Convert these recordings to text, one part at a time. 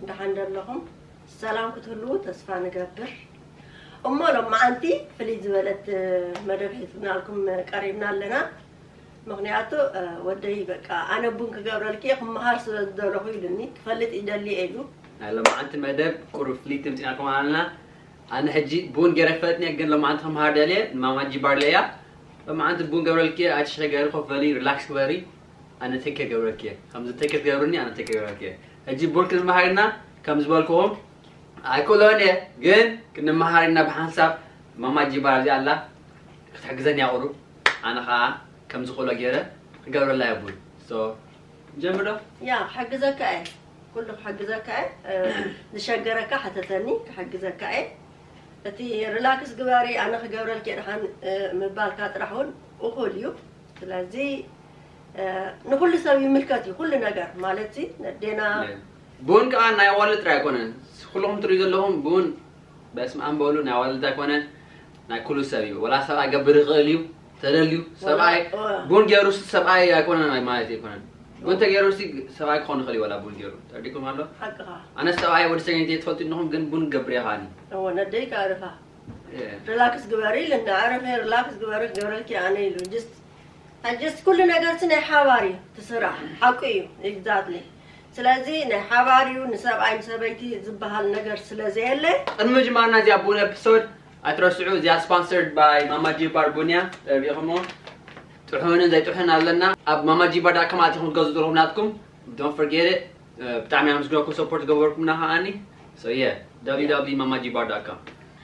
ደሓን ደለኹም? ሰላም ክትህልዉ ተስፋ ንገብር። እሞ ሎማዓንቲ ፍልይ ዝበለት መደብ ሒዝናልኩም ቀሪብና ኣለና። ምኽንያቱ ወደይ በቃ ኣነ ቡን ክገብረልኪ ክመሃር ስለ ዝደለኹ ኢሉኒ፣ ክፈልጥ ይደሊ ኢሉ። ናይ ሎማዓንቲ መደብ ቁሩብ ፍልይቲ ምፂናልኩም ኣለና። ኣነ ሕጂ ቡን ገይረ ፈለጥኒ ግን ሎማዓንቲ ክመሃር ደልየ ንማማ ጂባር ለያ። ሎማዓንቲ ቡን ገብረልኪ ኣይትሸገሪ፣ ኮፍ በሊ፣ ሪላክስ ግበሪ። ኣነ ቴክ ገብረልኪ ከምዚ ቴክ ገብርኒ ኣነ ቴክ ገብረልኪ። ሕጂ ቡን ክንመሃር ኢና ከም ዝበልኩኹም ኣይክእሎን እየ ግን ክንመሃር ኢና ብሓንሳብ። ማማ ጂባር እዚኣ ኣላ ክትሕግዘኒ እያ ቁሩብ። ኣነ ኸዓ ከም ዝኽእሎ ገይረ ክገብረላ እየ ቡን። ሶ ንጀምር ዶ? ያ ክሕግዘካ እየ፣ ኩሉ ክሕግዘካ እየ። ዝሸገረካ ሕተተኒ ክሕግዘካ እየ። እቲ ሪላክስ ግበሪ ኣነ ክገብረልኪ እየ ደሓን ምባልካ ጥራሕ እውን እኹል እዩ። ስለዚ ንኹሉ ሰብ ይምልከት እዩ ኩሉ ነገር ማለት ሲ ነዴና። ቡን ከዓ ናይ ኣዋልድ ጥራይ ኣይኮነን። ኩልኹም ትሪኡ ዘለኹም ቡን በስመ ኣብ በሉ፣ ናይ ኣዋልድ ኣይኮነን፣ ናይ ኩሉ ሰብ እዩ። ወላ ሰብኣይ ገብር ይኽእል እዩ ተደልዩ። ሰብኣይ ቡን ገይሩ ሲ ሰብኣይ ኣይኮነን ማለት ኣይኮነን። ቡን ተገይሩ ሲ ሰብኣይ ክኾን ይኽእል እዩ ወላ ቡን ገይሩ። ተረዲኩም ኣሎ? ሓቅኻ። ኣነ ሰብኣይ ወዲ ሰገይቲ ትፈልጡ እንኹም ግን ቡን ገብር እየ ከዓኒ። እወ ነደይ ከዓርፋ ሪላክስ ግበሪ ኢልና፣ ኣረፈ ሪላክስ ግበሪ ክገብረልኪ ኣነ ኢሉ። ጅስት ጅስት ኩሉ ነገር ሲ ናይ ሓባር እዩ እቲ ስራሕ፣ ሓቁ እዩ። ኤግዛክትሊ። ስለዚ ናይ ሓባር እዩ፣ ንሰብኣይ ንሰበይቲ ዝበሃል ነገር ስለ ዘየለ። ቅድሚ ምጅማርና እዚኣ ቡን ኤፒሶድ ኣይትረስዑ፣ እዚኣ ስፖንሰርድ ባይ ማማ ጂባር ቡን እያ። ተረዲእኹሞ? ጥሑንን ዘይጥሑን ኣለና። ኣብ ማማ ጂባር ዳት ኮም ኣቲኹም ትገዝኡ ዘለኹም ናትኩም። Don't forget it. ብጣዕሚ ኣመስግነኩም ሰፖርት ገበርኩምና ከዓኒ። So yeah, www mamajibar.com።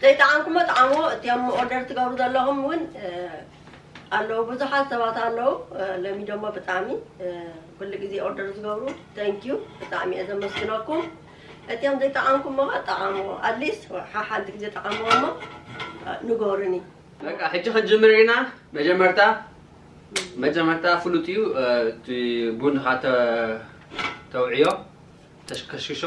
ዘይጠዓምኩሞ ጠዓሞ። እቲኦም ኦርደር ትገብሩ ዘለኹም እውን ኣለዉ፣ ብዙሓት ሰባት ኣለዉ። ለሚዶሞ ብጣዕሚ ኩሉ ግዜ ኦርደር ዝገብሩ። Thank you፣ ብጣዕሚ እየ ዘመስግነኩም። እቲኦም ዘይጠዓምኩሞ ኸዓ ጠዓሞ፣ ኣትሊስት ሓሓንቲ ግዜ ጠዓምዎ እሞ ንገሩኒ። በቃ ሕጂ ክንጅምር ኢና። መጀመርታ መጀመርታ ፍሉጥ እዩ። እቲ ቡንኻ ተውዕዮ፣ ተሽከሽክሾ።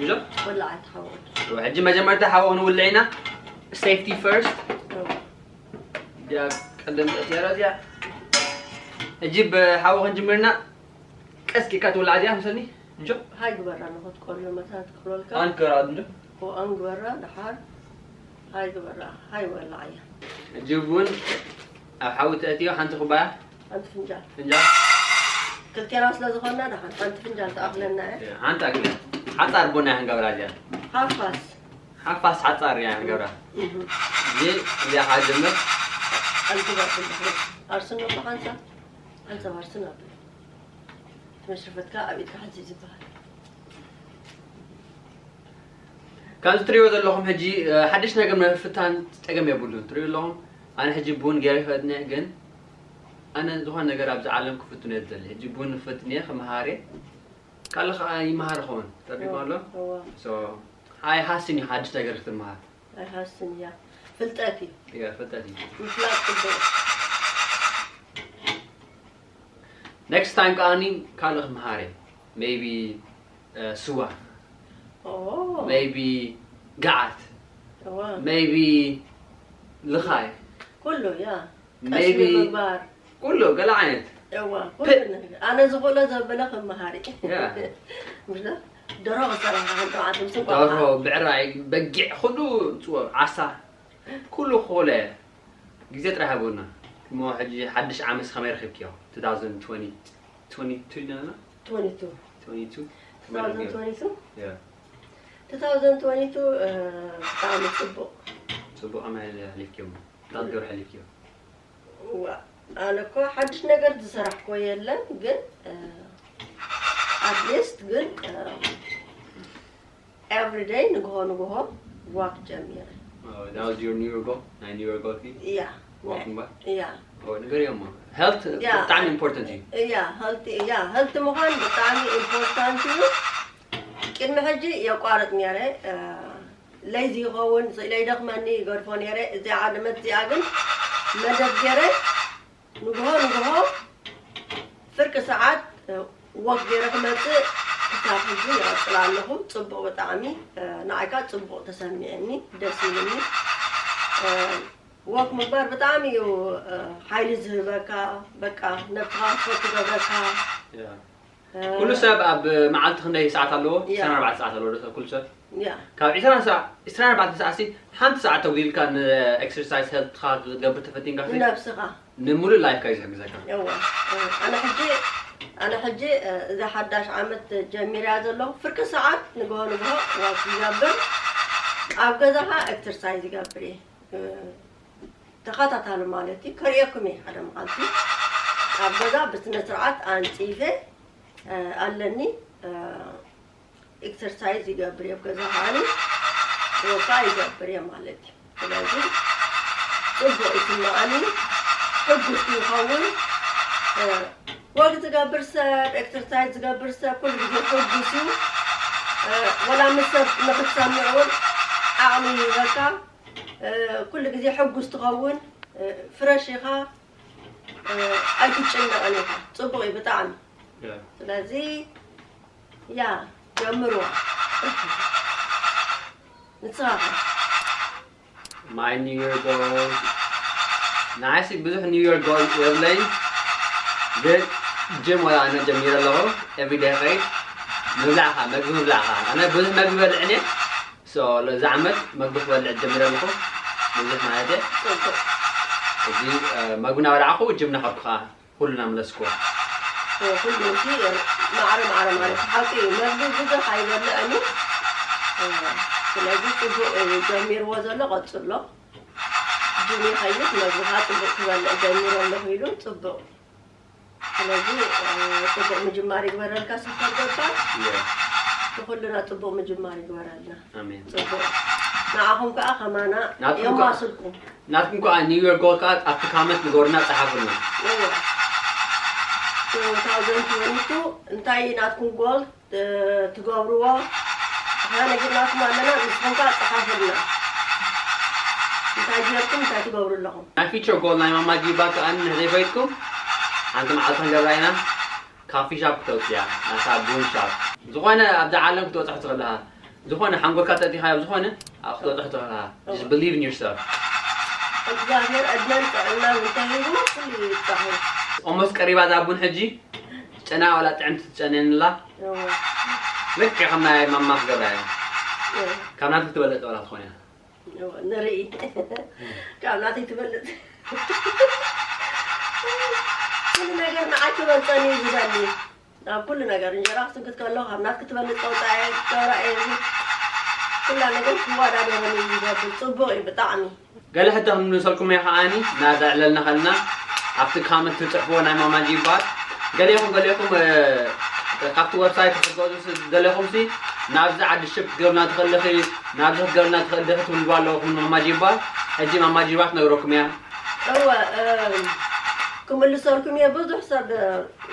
እዞ ወላዓት ሓወት። ሕጂ መጀመርታ ሓወ ክንውልዕ ኢና። ሴፍቲ ፈርስት። እዚኣ ቀደም ቀቲራ እዚኣ። ሕጂ ብሓወ ክንጅምር ኢና። ቀስ ቂካ ትውላዕ እዚኣ ምሰኒ። እንጆ። ሃይ ግበራ ንኸትቆሎ መታን ትክሎልካ። ኣንከራ እንጆ። ኦ ኣንግበራ ደሓር። ሃይ ግበራ። ሃይ ወላዓያ። ሕጂ እውን ኣብ ሓዊ ተእትዮ ሓንቲ ኩባያ። ሓንቲ ፍንጃል። ፍንጃል። ክልቴና ስለ ዝኾንና ደሓን ሓንቲ ፍንጃል ትኣኽለና እያ። ሓንቲ ኣክል። ሓጻር ቡና እያ ክንገብራ እዚኣ። ሓፋስ። ሓፋስ ሓጻር እያ ክንገብራ። እዚ እዚኣ ከዓ ጀምር። ኣልግበር ትበሃል። ኣርስኖ ብሓንሳብ ሓንሳብ ኣርስኖ ኣብል። እቲ መሽረፈትካ ኣብ ኢድካ ሓዚ ዝበሃል። ካብዚ ትሪእዎ ዘለኹም ሕጂ ሓድሽ ነገር ምፍታን ጸገም የብሉን። ትሪእዎ ኣለኹም ኣነ ሕጂ ቡን ገይረ ይፈጥነ ግን ኣነ ዝኾነ ነገር ኣብዚ ዓለም ክፍትኖ እየ ዝደሊ። ሕጂ ቡን ክፍትን እየ ክመሃር እየ። ካልእ ከዓ ይመሃር ይኸውን። ተረዲእኩም ኣሎ? እወ። So ኣይሃስን እዩ ሓድሽ ነገር ክትመሃር። ኣይሃስን እያ። ፍልጠት እዩ። እያ ፍልጠት እዩ። ምፍላጥ ጽቡቕ። Next time ከዓኒ ካልእ ክመሃር እየ። Maybe ስዋ። ኦ። Maybe ገዓት። እወ። Maybe ልኻይ። ኩሉ እያ። ቀስሚ ምግባር። ኩሉ ገለ ዓይነት። እዋ ኩሉ ነገር ኣነ ዝኽእሎ ዘበለ ክመሃር እየ። ምሽ ዶ? ደርሆ ክሰርሕ ሓንቲ መዓልቲ ምስ እንቋቑሖ። ደርሆ ብዕራይ በጊዕ ኩሉ ንፅዎ ዓሳ ኩሉ ክኽእሎ እየ። ግዜ ጥራሕ ሃቡና። እሞ ሕጂ ሓድሽ ዓመት ከመይ ረኺብክዮ? two thousand twenty twenty-two ኢና ዘለና? Twenty-two. Twenty-two ከመይ ረኺብክዮ? Two thousand twenty-two? Yeah. Two thousand twenty-two ብጣዕሚ ፅቡቕ። ፅቡቕ ከመይ ሓሊፍክዮ? እንታይ ትገብሪ ሓሊፍክዮ? እዋ ኣነ እኮ ሓድሽ ነገር ዝሰራሕኮ የለን ግን at least ግን everyday ንግሆ ንግሆ ዋክ ጀሚረ። Oh, that was your new year goal? ናይ new year goal ፊ? Yeah. Walking back? Yeah. Oh, ንገሪዮሞ። Health ብጣዕሚ important እዩ። Yeah, healthy, yeah, healthy ምዃን ብጣዕሚ important እዩ። ቅድሚ ሕጂ የቋርጥ ነይረ። ሌዚ ይኸውን፣ ስኢለ ይደኽመኒ፣ ይገድፎ ነይረ። እዚኣ ዓመት እዚኣ ግን መደብ ገይረ ንግሆ ንግሆ ፍርቂ ሰዓት ወክ ገይረ ክመፅእ ክሳብ ሕጂ ይቐፅል ኣለኹ። ፅቡቕ ብጣዕሚ ንዓይካ ፅቡቕ ተሰሚዐኒ፣ ደስ ኢሉኒ። ወክ ምግባር ብጣዕሚ እዩ ሓይሊ ዝህበካ፣ በቃ ነብስኻ ስፖርት ይገብረካ። Yeah. ኩሉ ሰብ ኣብ መዓልቲ ክንደይ ሰዓት ኣለዎ? ያ። ዕስራን ኣርባዕተን ሰዓት ኣለዎ ዶ ሰብ? ኩሉ ሰብ? ያ። ካብ ዕስራን ሰዓ-፣ ዕስራን ኣርባዕተን ሰዓት ሲ ሓንቲ ሰዓት ተጉዲልካ ንኤክሰርሳይዝ ሄልትኻ ክትገብር ተፈቲንካ ሲ ንነብስኻ። ንምሉእ ላይፍካ እዩ ዝሕግዘካ። እወ። ኣነ ሕጂ፣ ኣነ ሕጂ፣ እዛ ሓዳሽ ዓመት ጀሚርያ ዘለኹ ፍርቂ ሰዓት ንግሆ ንግሆ ዋክ ይገብር። ኣብ ገዛኻ ኤክሰርሳይዝ ይገብር እየ። ተኸታታሊ ማለት እዩ። ከርእየኩም እየ ሓደ መዓልቲ። ኣብ ገዛ ብስነ ስርዓት ኣንጺፈ፣ ኣለኒ። ኤክሰርሳይዝ ይገብር እየ፣ ኣብ ገዛ ከዓኒ ወካ ይገብር እየ ማለት እዩ። ስለዚ ጽቡቕ ይስምዓኒ፣ ሕጉስ ይኸውን። እ፣ ወክ ዝገብር ሰብ፣ ኤክሰርሳይዝ ዝገብር ሰብ ኩሉ ግዜ ሕጉስ እዩ። እ፣ ወላ ምስ ሰብ ንኽትሰምዕ እውን ዓቕሚ ይህበካ። እ፣ ኩሉ ግዜ ሕጉስ ትኸውን፣ እ፣ ፍረሽ ኢኻ፣ እ፣ ኣይትጨነቕን ኢኻ። ጽቡቕ እዩ ብጣዕሚ። ያ። ስለዚ ያ፣ ጀምርዋ። ንስኻ ኸ? My New Year goal። ንዓይሲ ብዙሕ New Year goal የብለይን፣ ግን ጅም ወላ ኣነ ጀሚረ ኣለኹ። Everyday ኸይድ ምብላዕኻ፣ መግቢ ምብላዕኻ። ኣነ ብዙሕ መግቢ በልዕን እየ። So፣ ለዚ ዓመት መግቢ ክበልዕ ጀሚረ ኣለኹ። ብዙሕ ማለት እየ። ጽቡቕ። እዚ፣ እ፣ መግቢ እናበላዕኹ ጅም እናኸድኩ ኸዓ ኩሉ እናመለስኩ። እ፣ ኩሉ እቲ፣ እ፣ ማዕረ ማዕረ ማለት እዩ። ሓቂ እዩ። መግቢ ብዙሕ ኣይበልዕን እዩ። እ፣ ስለዚ ጽቡቕ እዩ ጀሚርዎ ዘሎ፣ ቀጽሎ። ጅም ይኸይድ፣ መግቢ ኸዓ ጽቡቕ ክበልዕ ጀሚረ ኣለኹ ኢሉ፣ ጽቡቕ። ስለዚ፣ እ፣ ጽቡቕ ምጅማር ይግበረልካ ሰፈር ገባር። የ። ንኹልና ጽቡቕ ምጅማር ይግበረልና። ኣሜን። ጽቡቕ። ንዓኹም ከኣ ከማና ናትኩም ከኣ፣ የማስልኩም። ናትኩም ከኣ ኒው ይር ጎል ከኣ ኣብቲ ካመንት ንገሩና፣ ጸሓፉልና። እወ። ቱ ታውዘንድ ትወንቲ ቱ እንታይ ናትኩም ጎል፣ እ፣ ትገብርዎ? ንሕና ነጊርናኩም ኣለና፣ ንስኹም ከኣ ጸሓፉልና። እንታይ ጌርኩም፣ እንታይ ትገብሩ ኣለኹም? ናይ ፊቸር ጎል ናይ ማማ ጂባ ከኣ ንዘይፈይትኩም፣ ሓንቲ መዓልቲ ክንገብራ ኢና። ካፊ ሻፕ ክተውፅያ፣ ናታ ቡን ሻፕ። ዝኾነ ኣብዛ ዓለም ክትበፅሕ ትኽእልኻ። ዝኾነ ሓንጎልካ ተእቲኻዮ፣ ዝኾነ ኣብ ክትበፅሕ ትኽእልኻ። Just believe in yourself። እግዚኣብሔር ዕድመን ጥዕናን እንተሂቡ ኩሉ ይብፃሕ እዩ። ኦሞስ ቀሪባ እዛ ቡን ሕጂ፣ ጨና ዋላ ጥዕምቲ ትጨንየንላ። እወ። ልክዕ ከም ናይ ማማ ክገብራ እየ። እወ። ካብ ናትኪ ትበልፅ ዋላ ትኾን እያ። እወ፣ ንርኢ። ካብ ናተይ ትበልፅ። ኩሉ ነገር ንዓይ ክበልፀኒ እዩ ዝደሊ። ኣብ ኩሉ ነገር እንጀራ ክትስንክት ከሎ ካብ ናትኪ ትበልፅ ከውፅኣ እየ፣ ክገብራ እየ። ኩላ ነገር ክወዳደረኒ እዩ ዝገብር። ፅቡቕ እዩ ብጣዕሚ። ገለ ሕቶ ክንምልሰልኩም እየ ከዓኒ፣ ናዛ ዕለልና ከለና ኣብቲ ካመንት ትፅሕፍዎ ናይ ማማ ጂ ይበሃል። ገሌኹም፣ ገሌኹም፣ እ፣ ካብቲ ዌብሳይት ክትገዙ ስ-፣ ዝደለኹም ሲ፣ ናብዚ ዓዲ ሽፕ ክትገብርና ትኽእሊ ዲኺ፣ ናብዚ ክትገብርና ትኽእሊ ዲኺ ትብልዋ ኣለኹም ንማማ ጂባ። ሕጂ ማማ ጂባ ትነግረኩም እያ። እወ፣ እ፣ ክምልሰልኩም እየ። ብዙሕ ሰብ፣ እ፣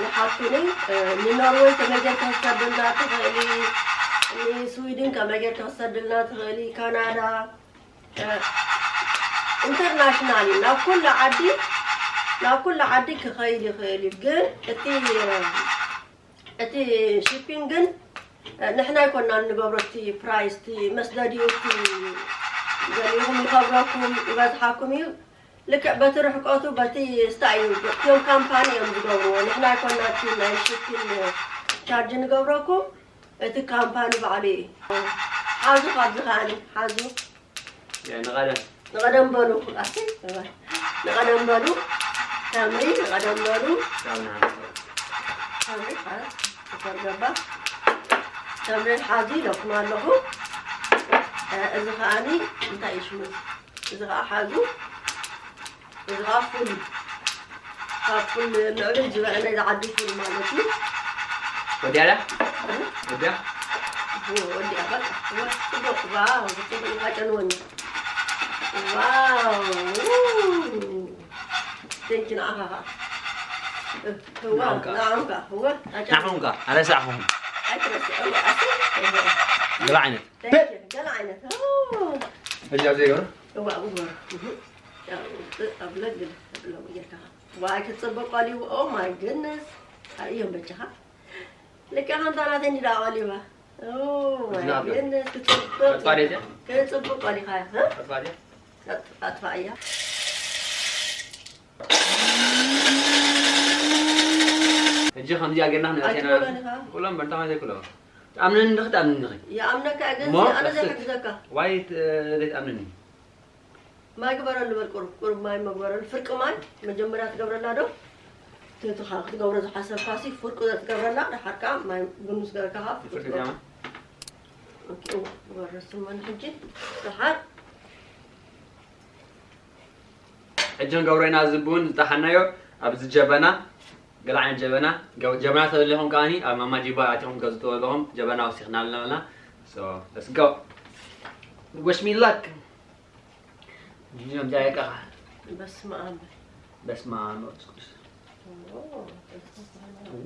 ይሓቱኒ፣ እ፣ ንኖርወይ ከመይ ጌርካ ክትሰደልና ትኽእሊ፣ ንስዊድን ከመይ ጌርካ ክትሰደልና ትኽእሊ፣ ካናዳ፣ እ፣ ኢንተርናሽናል እዩ። ናብ ኩሉ ዓዲ፣ ናብ ኩሉ ዓዲ ክኸይድ ይኽእል እዩ። ግን እቲ፣ እቲ ሺፒንግ ግን፣ እ፣ ንሕና ኣይኮንናን ንገብሮ። እቲ ፕራይስ፣ እቲ መስደዲኡ፣ እቲ ገሊኹም ይኸብረኩም፣ ይበዝሓኩም እዩ። ልክዕ በቲ ርሕቀቱ፣ በቲ ስታይ እዩ። እቲኦም ካምፓኒ እዮም ዝገብርዎ። ንሕና ኣይኮንና እቲ ናይ ሺፒንግ ቻርጅ ንገብረኩም። እቲ ካምፓኒ ባዕሉ እዩ። ሓዙ ካብዚ ከኣኒ፣ ሓዙ። ያ፣ ንቐደም። ንቐደም በሉ። ኣቲ፣ ንቐደም በሉ። ተምሪ፣ ንቐደም በሉ። ቻው፣ ንሓመድ። ተምሪ፣ ኸ፣ ስኳር ገባ። ተምሪ ሓዙ ኢለኩም ኣለኹ። እ፣ እዚ ከኣኒ እንታይ እዩ ሽሙ? እዚ ኸዓ ሓዙ። እዚ ኸዓ ፉል። ካብ ፉል ምዕብል ዝበለ ናይ ዝዓዲ ፉል ማለት እዩ። ወዲያ ድያ? እ? ወዲያ? ው-፣ ወዲያ በቃ። ዋ፣ ጽቡቕ፣ ዋው፣ ጽቡቕ ኢኻ ጨንወኒ። ዋው። ቴንኪ ንዓኻ ኸዓ። እ፣ እዋ፣ ንዓኹም ከኣ። ንዓኹም ከኣ። እዋ፣ ኣጨንወኒ። ንዓኹም ከኣ። ኣረሳዕኹም። ኣይትረስዕ። እዋ፣ ኣሰይ። እዋ። ገለ ዓይነት። ቴንኪ። ገለ ዓይነት። ኦ። ሕጂ ኣብ ዘይገርም? እዋ፣ እዋ። እህ። ያው፣ ኣብ ለግል፣ ለግል ጌርካ። ዋይ፣ ክትጽብቕ ቆሊቡ። Oh my goodness። ኣርእዮም በጃኻ። ልክዕ ከምታ ናተይ እንዲ ደኣ ቆሊባ። Oh my goodness፣ ክትጽብቕ። ክትጽብቕ ቆሊኻ፣ እ? ኣጥፋእያ። ኣጥፋእያ። ሕጂ ከምዚኣ ጌርና ክንበልዕ ኢና። ኣይትበልዖን ኢኻ። ኩሎም በልታ ዘይኩሎም። ትኣምነኒ ዲኺ ትኣምነኒ ዲኺ? ይኣምነካ እየ፣ ግን እሞ ኣነ ቀስት ዘይሕግዘካ። ዋይ ት-፣ ዘይትኣምነኒ? ማይ ግበረሉ በል፣ ቁሩብ፣ ቁሩብ ማይ መግበረሉ። ፍርቂ ማይ መጀመርያ ትገብረላ ዶ? እቲ፣ እቲ ኻ-፣ ክትገብሮ ዝሓሰብካሲ ፍርቂ ትገብረላ፣ ደሓር ከኣ ማይ ብኑስ ገርካ ኸኣ ፍርቂ ፍርቂ ትገብሮ። ዳማ? ኦኬ፣ እወ፣ ግበሮ ስመን ሕጂ። ደሓር። ሕጂ ንገብሮ ኢና፣ እዚ ቡን ዝጠሓናዮ ኣብዚ ጀበና፣ ገለ ዓይነት ጀበና፣ ገ-፣ ጀበና ተደሊኹም ከኣኒ ኣብ ማማ ጂባ ኣቲኹም ገዝእዎ ኣለኹም፣ ጀበና ወሲኽና ኣለና። So, let's go። Wish me luck። እዚኦም እንታይ የቃ? በስመ ኣብ። በስመ ኣብ መንፈስ ቅዱስ። ኦ፣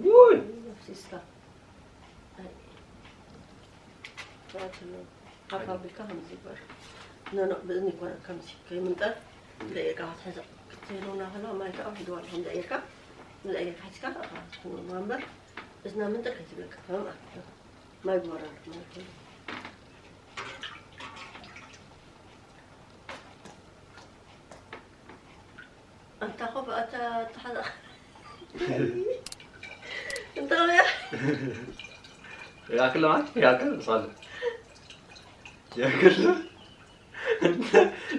ውይ! ነፍሲስካ። ኣይ። ትራትሎ። ሓፍ ኣቢልካ ከምዚ ይግበር። ኖ፣ ኖ፣ ብእዝኒ ይኮነ ከምዚ ከይምንጠር። ደቂቃ ክትሕዛ። ክትህልውና ከለዋ ማይ ከዓ ሂድዋ ኣሎ። ከምዚ ኣየርካ፣ ከምዚ ኣየርካ ሓዝካ፣ ክትህልውና እምበር፣ እዝና ምንጥር ከይትብለካ። ከምኣ። ማይ ግበረሉ። ኣንታ ኸፍ ኣታ ተሓዛ። እንታ ያ? ያክል ማለት ያክል ሳለ። ያክል።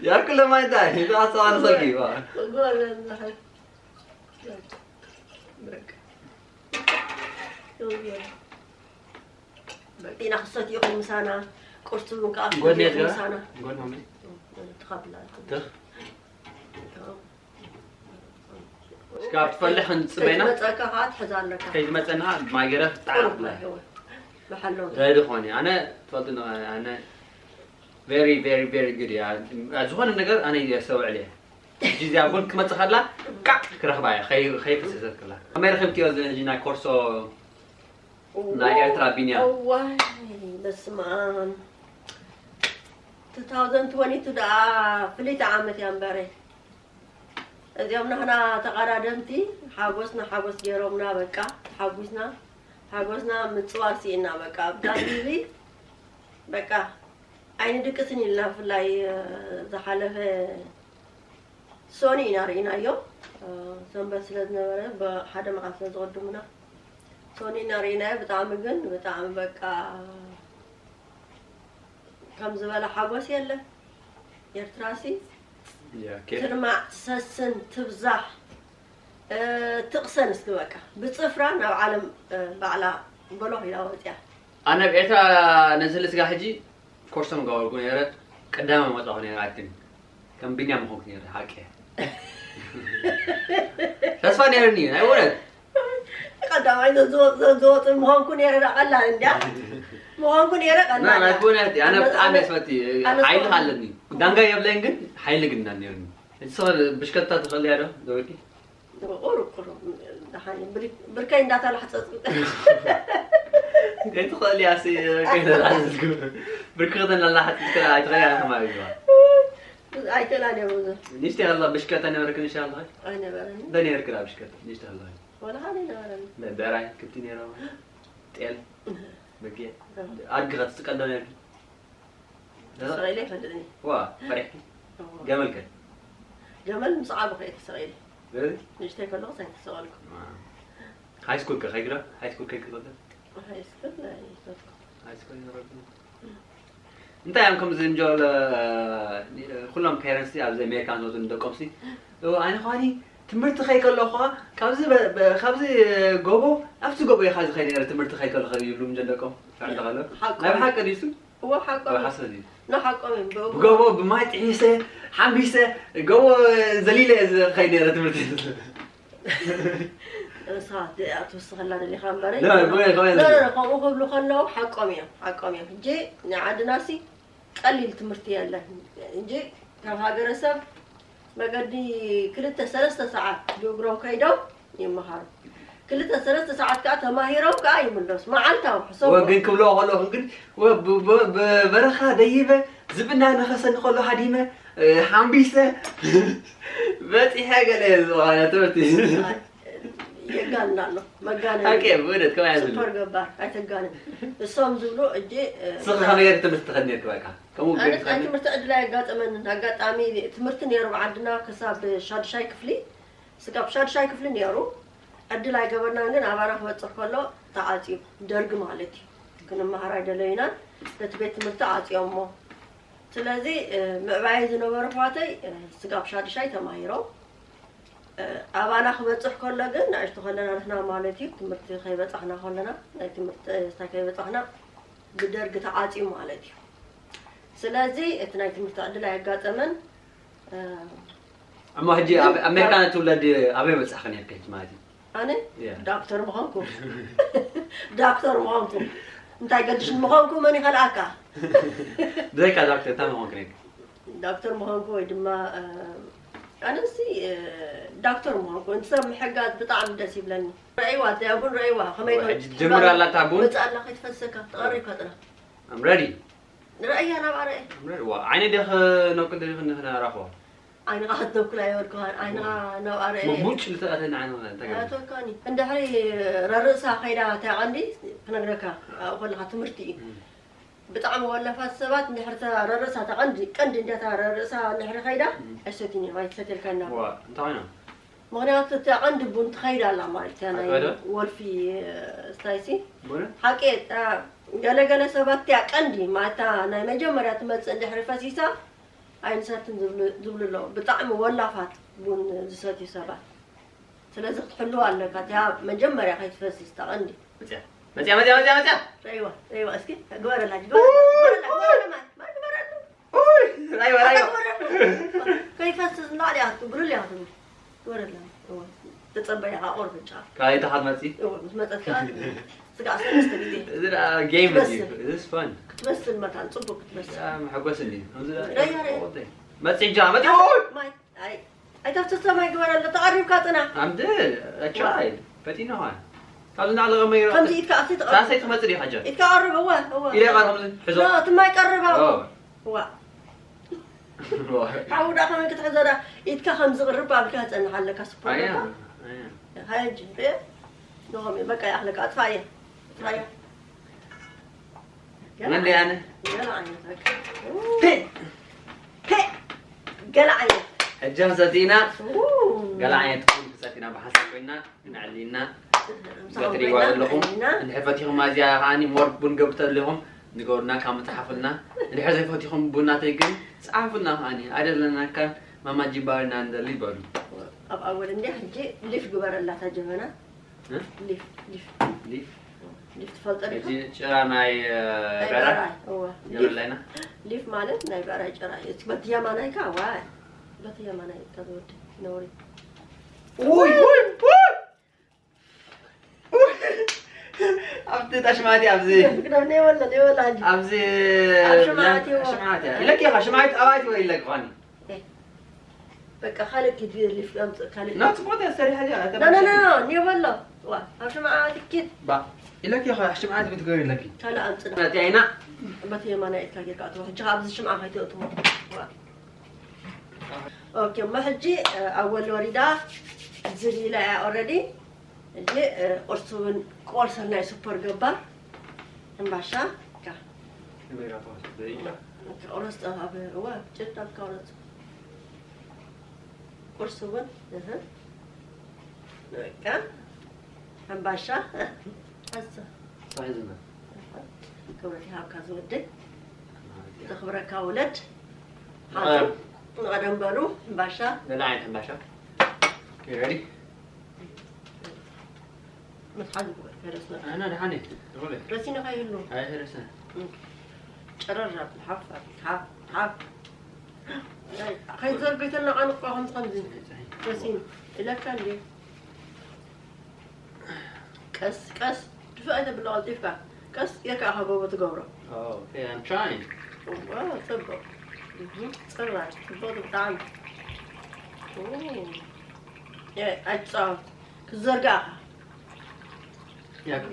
ያክል ማለት እንታይ? ይታ ሳለ ሰጊ ዋ። ጎበዝ ነህ። በቃ። ጎበዝ። በቃ ኢና ክሰትዩ ኢኹም ምሳና። ቁርሲ እውን ከዓ ጎን ክትሰትዩ ኢኹም የዝገራ? ምሳና። ጎን ሆሜ? ትኸብላ። ትኽ? እስካብ ትፈልሕ ክንጽበይና? ከይትመጸካ ከዓ ትሕዛ ኣለካ። ከይትመጸና ማይ ገረፍ ጣዕላ ቁሩብ ብላ። ማይ፣ እወ። ብሓሎ። ዘዲ ኾነ። ኣነ ትፈልጡ ነ-፣ ኣነ very, very, very good እያ። ዝኾነ ነገር ኣነ የስተውዕል እየ። ሕጂ እዚኣ ቡን ክመጽእ ከላ፣ ቃዕ ክረኽባ እየ። ከይ-፣ ከይፈሰሰት ከላ። ከመይ ረኺብክዮ እዚ ሕጂ ናይ ኮርሶ ናይ ኤርትራ ቢንያ? እዋይ፣ በስመ ኣብ። two thousand twenty-two ደኣ ፍልይቲ ዓመት እያ እምበረ። እዚኦም ናህና ተቐዳደምቲ ሓጎስና ሓጎስ ገይሮምና፣ በቃ ተሓጒስና፣ ሓጎስና ምጽዋር ስኢና፣ በቃ ኣብ ዳንዲሊ፣ በቃ ኣይንድቅስን ኢልና፣ ብፍላይ፣ እ፣ ዝሓለፈ ሶኒ ኢና ርኢናዮ። እ፣ ሰንበት ስለ ዝነበረ፣ ብሓደ መዓልቲ ስለ ዝቕድሙና፣ ሶኒ ኢና ርኢናዮ። ብጣዕሚ ግን፣ ብጣዕሚ በቃ ከም ዝበለ ሓጎስ የለ። ኤርትራሲ ያ፣ ኬፍ። ትልማዕ፣ ትሰስን፣ ትብዛሕ፣ እ፣ ትቕሰን እስኪ በቃ። ብጽፍራ ናብ ዓለም፣ እ፣ ባዕላ በሎኽ ኢላ ወጽያ። ኣነ ኣብ ኤርትራ ነዚ ልስጋ ሕጂ ኮርሶ ምገበርኩ ነይረ፣ ቀዳማይ መጻኹ ነይረ፣ I think። ከም ቢንያም ምኾንኩ ነይረ፣ ሓቂ። ተስፋ ነይርኒ፣ ናይ እውነት። ቀዳማይ ዘዝወ-፣ ዘዝወጽእ ምኾንኩ ነይረ፣ ዳ ቀላል እንድያ። ምኾንኩ ነይረ፣ ቀላል ናይ እያ። እውነት፣ ኣነ ኣነ፣ ብጣዕሚ ኣነ፣ እየ ዝፈቲ፣ ኣነ ሓይሊ ዝፈ-፣ ኣለኒ። ዳንጋ የብለይን፣ ግን ሓይሊ ግን ነይርኒ። እቲ ሰብ ብሽከታ ትኽእልያ ዶ፣ ዶ ወርቂ? ቁሩብ፣ ቁሩብ፣ ደሓን እዩ። ብሪ-፣ ብርከይ እንዳተላሕጸጽኩ። ከይትኽእልያ ሲ፣ ከይተላሕጸጽኩ። ብርክኽተን እናላሓጽጽኩ ኣይትኽእልያ ከማይ እዩ። ኣይክእላን እየ ብዙሕ። ንእሽተይ ከላ ብሽከታ ነበርክን ኢንሻላህ? ኣይነበረን። እንታይ ነበርክን ኣብ ብሽከታ ንእሽተይ ከላ? ወላ ሓደ ኣይነበረን። በ-፣ በራይ፣ ክብቲ ነይሮም። ጤል፣ በጊዕ። እዎ። ኣድጊ ከ ትስቀል ዶ ነርኪ? ተሰቒለ ኣይፈልጥን እየ። ዋ፣ ፈሪሕኪ? እዎ። ገመል ከ? ገመል ምስ ዓበኹ እየ ተሰቒለ። እህ? ንእሽተይ ከለኹ ኣይተሰቐልኩ። ዋ። ሃይ ስኩል ከ ከይግራ? ሃይ ስኩል ከይግራ? ሃይ ስኩል ኣይከድኩ። ሃይ ስኩል ይነበርኩ። እንታይ እዮም ከምዚ እንጆል፣ እ፣ ኩሎም ፔረንትስ ኣብዚ ኣሜሪካን ዝወፁ ንደቆምሲ፣ እ፣ ኣነ ኸዋኒ ትምህርቲ ከይከለኹ ኸዓ ካብዚ በ-፣ በ-፣ ካብዚ ጎቦ ናብቲ ጎቦ ኢኻ ዝኸይድ ነይረ ትምህርቲ ከይከለኹ ይብሉ እንጆል ደቆም። ፍዕል ተኸሎ። ሓቆም። ናይ ብሓቂ ድዩ እሱ? እዎ፣ ሓቆም ኣብ እዩ። ሓሰብ እዩ። ኖ፣ ሓቆም እዮም። ብእግሩ ብጎቦ ብማይ ጥሒሰ፣ ሓምቢሰ፣ ጎቦ ዘሊለ እየ ዝኸይድ ነይረ ትምህርቲ። ንስኻ ትውስኸላ ደሊኻ እምበረይ። ኖ፣ ኖ፣ ኖ፣ ኖ፣ ኖ፣ ኖ፣ ከምኡ ክብሉ ከለዉ ሓቆም እዮም፣ ሓቆም እዮም። ሕጂ ናይ ዓድናሲ ቀሊል ትምህርቲ የለን። እንጂ ካብ ሃገረሰብ መገዲ ክልተ ሰለስተ ሰዓት ብእግሮም ከይዶም ይመሃሩ። ክልተ ሰለስተ ሰዓት ከኣ ተማሂሮም ከኣ ይምለሱ። መዓልታዊ ሕሰብ። ወ-፣ ግን ክብሎ ከለኹ ግን ወ-፣ ብ-፣ ብ-፣ ብበረኻ ደይበ ዝብና ነኸሰኒ ከሎ ሃዲመ፣ እ፣ ሓምቢሰ በጺሐ ገለ ዝኾነ ትምህርቲ። የጋንና ኣሎ። መጋነኒ። ሓቂ፣ ብእውነት ከማይ ዝብሉ። ሱፐር ገባር፣ ኣይተጋንን። እሶም ዝብሉ እጂ፣ እ፣ ስኺ ከመይ ገይርኪ ትምህርቲ ትኸዲ ነርኪ በቃ? ከምኡ ኣነ ገይርኪ ናይ ትኸዲ? ትምህርቲ ዕድል ኣየጋጠመንን። ኣጋጣሚ ትምህርቲ ነይሩ ብዓድና ክሳብ ሻድሻይ ክፍሊ። ስጋብ ሻድሻይ ክፍሊ ነይሩ። ዕድል ኣይገበርናን፣ ግን ኣባና ክበፅሕ ከሎ ተዓፅዩ፣ ደርግ ማለት እዩ። ክንመሃር ኣይደለዩናን፣ ነቲ ቤት ትምህርቲ ዓፅዮሞ። ስለዚ ምዕባየ ዝነበሩ ኣሕዋተይ ስጋብ ሻድሻይ ተማሂሮም፣ ኣባና ክበፅሕ ከሎ ግን ንእሽቶ ከለና ንሕና ማለት እዩ፣ ትምህርቲ ከይበፃሕና ከለና፣ ናይ ትምህርቲ ስታይ ከይበፃሕና ብደርግ ተዓፅዩ ማለት እዩ። ስለዚ እቲ ናይ ትምህርቲ ዕድል ኣየጋጠመን። እሞ ሕጂ ኣብ ኣሜሪካ ትውለድ ኣበይ በፃሕኺ ነርኪ ማለት እዩ? ኣነ ዳክተር ምኾንኩ፣ ዳክተር ምኾንኩ፣ እንታይ ገድሽን ምኾንኩ፣ መን ይኸልኣካ? ብዘይካ ዳክተር እንታይ ምኾንክ ነርኪ? ዳክተር ምኾንኩ ወይ ድማ ኣነሲ ዳክተር ምኾንኩ፣ እንሰብ ምሕጋዝ ብጣዕሚ ደስ ይብለኒ። ረእይዋ እዚኣ ቡን ረእይዋ ከመይ ጀምር ኣላታ ቡን መፅእ ኣላ ከይትፈሰካ ተቐሪብካ ጥራ። I'm ready ረእያ ናብኣ ረእየ I'm ready ዋ ዓይነ ደኸ ነቅል ደኸ ንኽና ራኸዋ ዓይንኻ ክትነኩል ኣይወድኩኻን ዓይንኻ ናብኣ ረእየ ሙጭ ልተኣተና ዓይንኻ እንታይ ገይሩ ኣቶካኒ እንድሕሪ ረርእሳ ከይዳ እታ ቀንዲ ክነግረካ ኣብኡ ከለኻ ትምህርቲ እዩ ብጣዕሚ ወላፋት ሰባት እንድሕሪ እታ ረርእሳ እታ ቀንዲ ቀንዲ እንዲያ እታ ረርእሳ እንድሕሪ ከይዳ ኣይሰትዩን እዮም ኣይትሰትየልካ ኢና ዋ እንታይ ኮይና ምኽንያቱ እታ ቀንዲ ቡን ትኸይድ ኣላ ማለት እያ ናይ ኣትወደ? ወልፊ ስታይሲ ቡን ሓቂ ገለገለ ሰባት እያ ቀንዲ ማታ ናይ መጀመርያ ትመፅእ እንድሕሪ ፈሲሳ ኣይንሰትን ዝብሉ ኣለዉ ብጣዕሚ ወላፋት ቡን ዝሰትዩ ሰባት ስለዚ ክትሕልዋ ኣለካ እቲኣ መጀመርያ ከይትፈስስ እታ ቀንዲ መፅያ መፅያ መፅያ መፅያ መፅያ ረይዋ ረይዋ እስኪ ግበረላ ግበረላ ግበረላ ግበረላ ማይ ማይ ግበረሉ ረይዋ ረይዋ ከይፈስስ ንላዕሊ ኣቱ ብርል ኣቱ ግበረላ ተፀበያ ከዓ ቁርብ ጫ ካልኣይቲ ሓ ትመፂ ምስ መፀት ከዓ ስጋዕ ሰለስተ ግዜ እዚ ደኣ ጌም እዩ this is fun ክትመስል መታን ፅቡቅ ክትመስል መሐጎስ እንዲ ረያ ረያ መፂ እጃ መፂ ማይ ኣይ ኣይተፍስሶ ማይ ግበረሉ ተቐሪብካ ፅና ኣምድ ቻይ ፈጢና ዋ ካብዚ ናዕለ ቀመይ ከምዚ ኢትካ ኣፍቲ ተቐርብ ሳሰይ ትመፅእ ዲኻ ጃ ኢትካ ቀርብ እወ እወ ኢለ ቀርብ ሕዞ እቲ ማይ ቀርብ ዋ ሓው ዳ ከመይ ክትሕዞ ዳ ኢትካ ከም ዝቕርብ ኣብልካ ክጸንሕ ኣለካ ስፖርት ኣያ ኣለካ ኣያ ሃጂ ሪእ ንኸም በቃ ይኣኽለካ ኣጥፋየ ኣጥፋየ መን ደይ ኣነ ገለ ዓይነት በቃ ፔ ፔ ገለ ዓይነት ሕጃ ሰቲና ገለ ዓይነት ኩል ሰቲና ብሓሳብ ኮይና ንዕሊና ገትሪዋ ዘለኹም እንድሕር ፈቲኹም ኣዚኣ ከዓኒ ሞር ቡን ገብተልኹም ንገሩና ካብ መፅሓፍልና እንድሕር ዘይፈቲኹም ቡናተይ ግን ፀሓፉና ከዓኒ ኣይደለናካን ማማ ጂባሪና እንደሊ በሉ ኣብ ኣወል እንዲያ ሕጂ ሊፍ ግበረላታ ጀበና ሊፍ ሊፍ ሊፍ ሊፍ ትፈልጦ ዲኻ? ሕጂ ጭራ ናይ ናይ በራ በራይ እወ ሊፍ- ገበላይና ሊፍ ማለት ናይ በራይ ጭራ እዩ። እቲ በቲ የማናይካ ዋይ በቲ የማናይ ኢድካ ዝወዲ ነውሪ ውይ ውይ ውይ ኣብቲ ታሽማቲ ኣብዚ ክዳን ነይወለ ነይወለ ሕጂ ኣብዚ ኣብ ሽምዓ ኣትይዎ። ሽምዓ ኣትያ ኢለኪ ኢኻ ሽምዓ ኣባይቲ ወይ ኢለኪ ኳኒ በቃ ካልእ ኪድ ሊፍ ኣምጽእ ካልእ ናብ ጽቡቅ እያ ሰሪሓ እዚኣ ኖ ኖ ኖ ኖ ኒበሎ ዋ ኣብ ሽምዓ ትኪድ ባ ኢለኪ ኢኻ ሽምዓ ትብትገር ኢለኪ ካልእ ኣምጽእ ናትያ ኢና በቲ የማናይ ኢድካ ጌርካ ኣትዎ ሕጂ ኣብዚ ሽምዓ ከይትእትዎ ዋ ኦኬ እሞ ሕጂ ኣወል ወሪዳ ዝሊላ እያ ኦረዲ ሕጂ ቁርሲ እውን ቆርሰ ናይ ሱፐር ገባር ሕምባሻ ካ ካሜራ ተዋስኦ ዘይላ ቁርስ ኣብ እዋ ጭጣ ካውረጽ ቁርስ እውን እህ በቃ ሕምባሻ ኣሰ ሳይዝና ክብረት ይሃብካ ዝወደይ ዘኽብረካ ውለድ ሓዙ ንቐደም በሉ ሕምባሻ ገለ ዓይነት ሕምባሻ You ready? መትሓዚ ግበር ከይረስነካ ኣነ ደሓን እየ ይኹን ረሲነ ከይህሉ ኣይረስነ ጨረር ኣብል ሓፍ ኣብል ሓፍ ሓፍ ከይዘርግተና ኣነ እኳ ከምዚ ከምዚ ረሲኑ ኢለካ እንዲ ቀስ ቀስ ድፍእ ኣይተብሎ ቀልጢፍካ ቀስ ኢልካ ኢኻ ጎቦ ትገብሮ Oh, okay, I'm trying. ጽቡቅ ጽራይ ጽቡቅ ብጣዕሚ ኣይትፃወት ክትዘርጋ ኢኻ Yeah.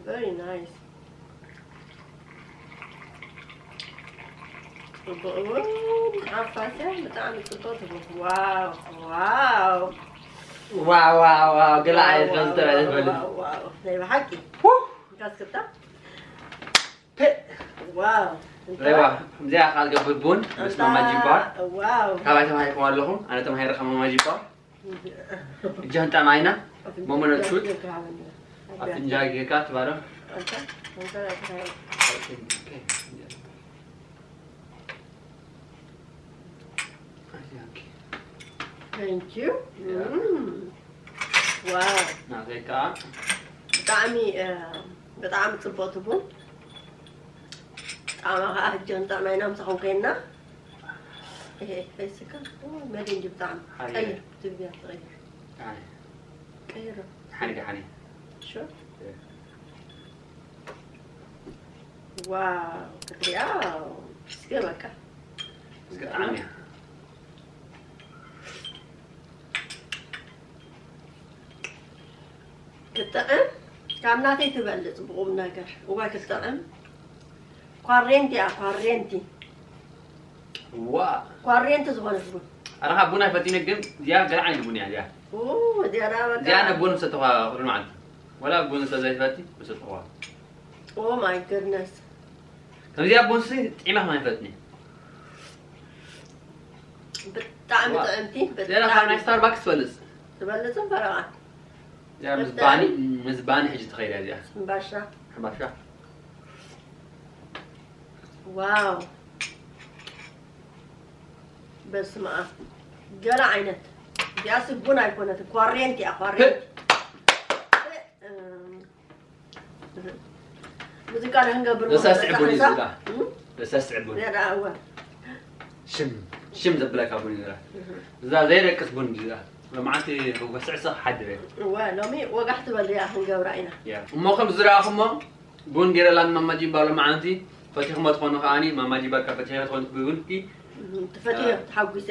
Very nice ጽቡቅ እውን ሓፋስያ ብጣዕሚ ጽቡቅ ትብል ዋው ዋው ዋው ዋው ዋው ገለ ዓይነት ከም ዝተረኣየ ዝበለ ዋው ናይ ብሓቂ ካስክታ ዋው ረዋ ከምዚኣ ካብ ገብር ቡን ምስ ማማ ጂባር ዋው ካባይ ተማሂርኩም ኣለኹም ኣነ ተማሂረ ካብ ማማ ጂባር እጃን ጠማይና ሞሞኖ ቹት? ኣፍንጃ ጌርካ ትባሎ? Thank you። Yeah። Mm። ዋው ናተይካ ብጣዕሚ እ፣ ብጣዕሚ ጽቡቅ ትቡን ጣዕማ ከዓ ሕጂ ክንጥዕማ ኢና ምሳኹም ኮይንና። ይሄ ፈይስካ መድን ጅ ብጣዕሚ ሓየ። ቀይር ትብያ ትቀይር ኣይ ቀይር ሓኒ ሓኒ ሹር ዋው ክትሪኣ እስከ በቃ እስከ ጣዕሚ ክጥዕም ካብ ናተይ ትበልፅ ብቁም ነገር እዋ ክጥዕም ኳሬንቲ እያ ኳሬንቲ ዋ ኳሬንቲ ዝኾነት ቡን ኣረኻ ቡን ኣይፈቲነ ግን እዚኣ ገለ ዓይነት ቡን እያ እዚኣ ኡ፣ እዚኣ ደኣ በቃ እዚኣ ነቡን ሰተኻ ኩሉ መዓልቲ ወላ ቡን ሰ ዘይፈቲ ብሰተኻ ኦ ማይ ጉድነስ ከምዚኣ ቡን ሲ ጥዒማ ከማይ ፈትኒ ብጣዕሚ ዋ። ጥዕምቲ ሌላ ካብ ናይ ብጣዕሚ ስታርባክስ ትፈልጽ ትበልፅን ፈረቓ እዚኣ ምስ ባኒ ምስ ባኒ ሕጂ ትኸይዳ እዚኣ እምባሻ ሕባሻ ዋው በስመ ኣብ ገለ ዓይነት እዚኣስ ቡን ኣይኮነትን ኳሬንቲ እያ ኳሬንቲ ሙዚቃ ዶ ክንገብር ደስ ኣስዕቡን እዩ መኸታ ዝብላ። እም? ደስ ኣስዕቡን ዜዳ እወ ሽም ሽም ዘብለካ ቡን ይዝራ እዛ ዘይደቅስ ቡን ይዝራ ሎማዓንቲ ሕጎ ስዕሰ ሓድረ እወ ሎሚ ወጋሕ ትበል እያ ክንገብራ ኢና እሞ ከም ዝረኣኹሞ ቡን ገይረላን ማማጂባ ሎማዓንቲ ፈቲኹሞ ትኾኑ ከዓኒ ማማጂባ ካብ ፈቲኸ ትኾኑ ብቡንኪ እም፣ ትፈትዮ ተሓጒሰ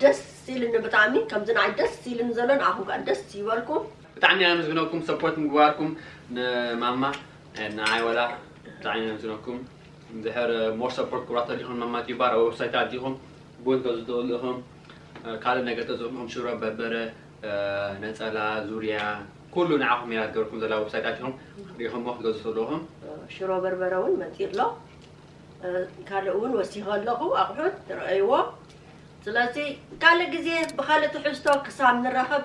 ደስ ኢልኒ ብጣዕሚ ከምዚ ንዓይ ደስ ኢልኒ ዘሎ ንዓኹም ከዓ ደስ ይበልኩም ብጣዕሚ ኣመስግነኩም ሰፖርት ምግባርኩም ንማማ ንዓይ ወላ ብጣዕሚ ኣመስግነኩም እንድሕር ሞር ሰፖርት ክብራት ኣዲኹም ማማ ቲባር ኣብ ዌብሳይት ኣዲኹም ቡን ገዙ ትኽእሉ ኢኹም ካልእ ነገር ተዝኽእልኩም ሽሮ በርበረ ነፀላ ዙርያ ኩሉ ንዓኹም እያ ዝገብርኩም ዘላ ዌብሳይት ኣዲኹም ሪኹሞ ክትገዙ ትኽእሉ ኢኹም ሽሮ በርበረ እውን መፂእ ኣሎ ካልእ እውን ወሲኸ ኣለኹ ኣቑሑት ትረኣይዎ ስለዚ ካልእ ግዜ ብኻልእ ትሕዝቶ ክሳብ ንራኸብ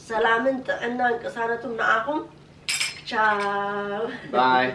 ሰላምን ጥዕናን ቅሳነቱም ንዓኹም ቻው ባይ